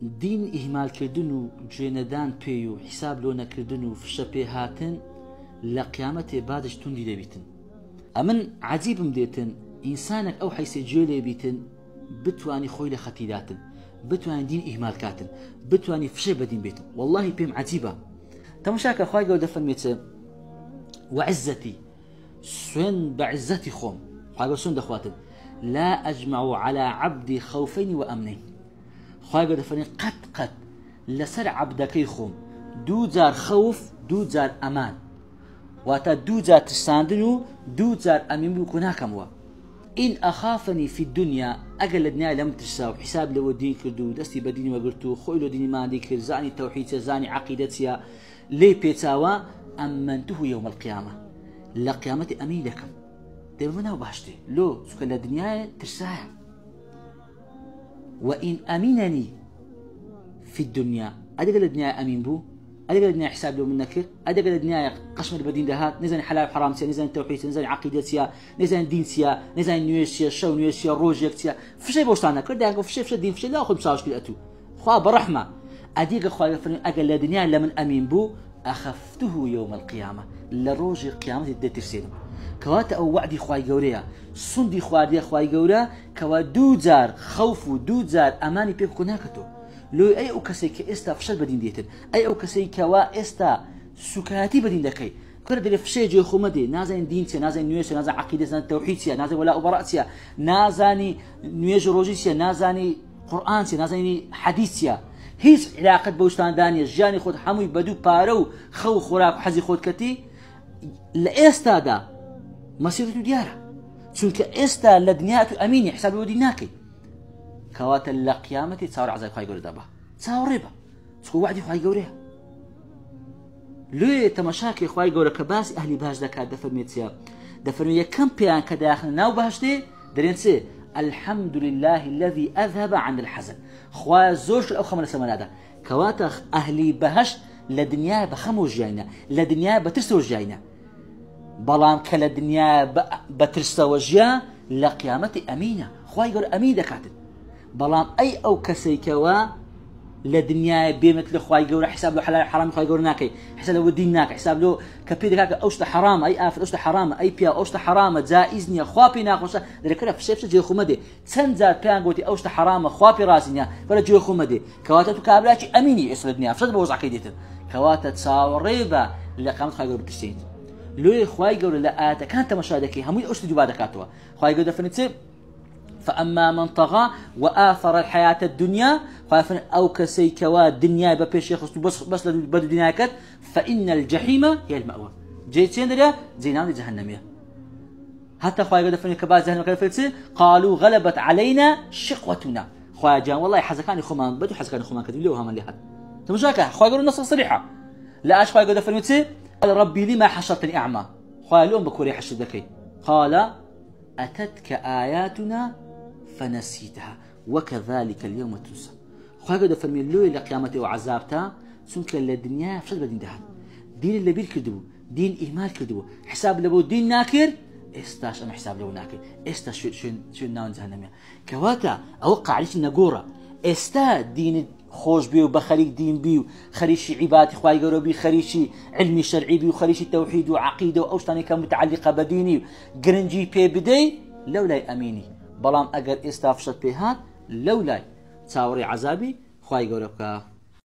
دین ئیهمال کردن و گوێ نەدان پێی و حیساب لۆ نەکردن و فشە پێ هاتن لە قیامەتێ بادش توندی دەبیتن. ئەمن عەجیبم دێتن ئینسانەک ئەو حەیسێ گوێ لێ بیتن بتوانی خۆی لە خەتی داتن بتوانی دین ئیهمال کاتن بتوانی فشەی بە دین بێتن واللهی پێم عەجیبە. تەماشاکە خوای گەورە دەفەرمێ چ وعزەتی سوێن بە عزەتی خۆم خوای گەورە سوێن دەخواتن لا أجمع على عبدي خوفين وأمنين خوای گەورە دەفەرمێ قەت قەت لەسەر عەبدەکەی خۆم دوو جار خەوف دوو جار ئەمان واتە دوو جار ترساندن و دوو جار ئەمین بوو ناکەمەوە إن أخافني في الدنيا ئەگەر لە دنیای لەم ترسا و حیساب لەوە دین کرد و دەستی بە دین وەگرت و خۆی لۆ دینی مادی کرد زانی تەوحید چیە زانی عەقیدە چیە لێی پێچاوە أمنته يوم القيامة لە قیامەتی ئەمین دەکەم دەبمە ناو باشتێ لۆ چونکە لە دنیای ترسایە وإن أمنني في الدنيا ئەگەر لە دنیای ئەمین بوو ئەگەر لە دنیای حساب لۆ من نەکرد ئەگەر لە دنیای قەشمەر بە دین دەهات نەزانی حەلال و حەرام چیە نەزانی تەوحید چیە نەزانی عەقیدە چیە نەزانی دین چیە نەزانی نوێژ چیە شەو نوێژ چیە ڕۆژێک چیە فشەی بۆ شتان نەکرد دایان گۆ فشەی فشە دین فشەی لا خۆی بچاوش کرد ئەتوو خوا بەڕەحمە ئەدی گە خوای فەرمی ئەگەر لە دنیا لە من ئەمین بوو أخفته يوم القيامة لە ڕۆژی قیامەت دەترسێنم کەواتە ئەو وەعدی خوای گەورەیە سوندی خواردیە خوای گەورە کەوا دوو جار خەوف و دوو جار ئەمانی پێ بکۆ ناکەتەوە لۆی ئەی ئەو کەسێک کە ئێستا فشەر بەدین دێتن ئەی ئەو کەسەی کەوا ئێستا سوکایەتی بەدین دەکەی کورە دەرێ فشەیە جێ خۆ مەدێ نازانین دین چیە نازانین نوێژ چیە نازانین عەقیدە چیە نازانین تەوحید چیە نازانین وەلا و بەڕا چیە نازانی نوێژ و ڕۆژی چیە نازانی قورئان چیە نازانی حەدیث چیە هیچ علاقت بەو شتاندا نیە ژیانی خۆت هەمووی بەدوو پارە و خەو و خۆراک و حەزی خۆت کەتی لە ئێستادا مەسیرت و دیارە چونکە ئێستا لە دنیات و ئەمینی حساب بۆ دین ناکەی کەواتە لە قیامەتی چاوەڕێ عەزابی خوای گەورە دەبا چاوەڕێ بە چونکە وەعدی خوای گەورەیە لێ تەمەشاکەی خوای گەورە کە باسی ئەهلی باش دەکات دەفەرمێت چیە دەفەرمێ یەکەم پێیان کە داخنە ناو بەهەشتێ دەرێن چێ الحمد لله الذي أذهب عن الحزن خوا زۆر شت ئەو خەمە لەسەرمان لادا کەواتە ئەهلی بەهەشت لە دنیا بە خەمەوە ژیاینە لە دنیا بە ترسەوە ژیاینە بەڵام کە لە دنیا بە ترسەوە ژیا لە قیامەتی ئەمینە خوای گەورە ئەمین دەکاتن بەڵام ئەی ئەو کەسەی کەوا لە دنیای بێمت لە خوای گەورە حساب لە حلال حرام خوای گەورە ناکەی حساب لە دین ناکەی حساب لۆ کە پێ دەکات ئەو شتە حرام ئەی ئافرەت ئەو شتە حرامە ئەی پیا ئەو شتە حرامە جائز نییە خوا پێی ناخۆشە دەرەکەرە فشێ فشە جێ خۆمە دێ چەند جار پێیان گوتی ئەو شتە حرامە خوا پێ ڕازی نییە بەرە جێ خۆمە دێ کەواتە تو کابراکی ئەمینی ئێستا لە دنیا فشەت بە وەزعەکەی دێتن کەواتە چاوەڕێ بە لە قیامەت خوای گەورە بترسێنیت لۆیە خوای گەورە لە ئایەتەکان تەمەشا دەکەی هەمووی ئەو شتی دووبارە دەکاتەوە خوای گەورە دەفەرمێ چ فأما من طغى وآثر الحياة الدنيا خوای ئەو کەسەی کەوا دنیای بە پێشێ خست و بەس بەس لە بە دنیا کرد فإن الجحيم هي المأوى جێ چێندرە جێ ناوی جەهەنەمیە حتى خوای گەورە دەفەرمێ کە باس جەهەنەمەکە دەفەرمێ قالوا غلبت علينا شقوتنا خوای جان والله حەزەکانی خۆمان بەدو حەزەکانی خۆمان کردیم لەو هەمان لێ هات تەماشاکە خوای گەورە نص صريحة لە ئاش خوای گەورە دەفەرمێ چ قال ربي لما حشرتني أعمى خوای لۆم بە کۆرەی حەشر دەکەی قال أتتك آياتنا فنسيتها وكذلك اليوم تنسى خوای گەورە دەفەرمێ لۆیە لە قیامەتەوە عەزابتە چونکە لە دنیا فشت بە دین دەهات دینت لەبیر کردبوو دین ئیهمال کردبوو حساب لە بۆ دین ناکرد ئێستاش ئەمە حساب لەوە ناکرد ئێستا شوێن شوێن ناون جەهەنەمیە کەواتە ئەوە قاعدەی نەگۆڕە ئێستا دینت خۆش بێ و بە خەریک دین بی و خەریکی عیباتی خوای گەورە بی خەریکی علمی شەرعی بی و خەریکی تەوحید و عەقیدە و ئەو شتانەی کە متعلقە بە دینی و گرنگی پێ بدەی لەو لای ئەمینی بەڵام ئەگەر ئێستا فشەت پێ هات لەو لای چاوەڕێی عەزابی خوای گەورە بکە.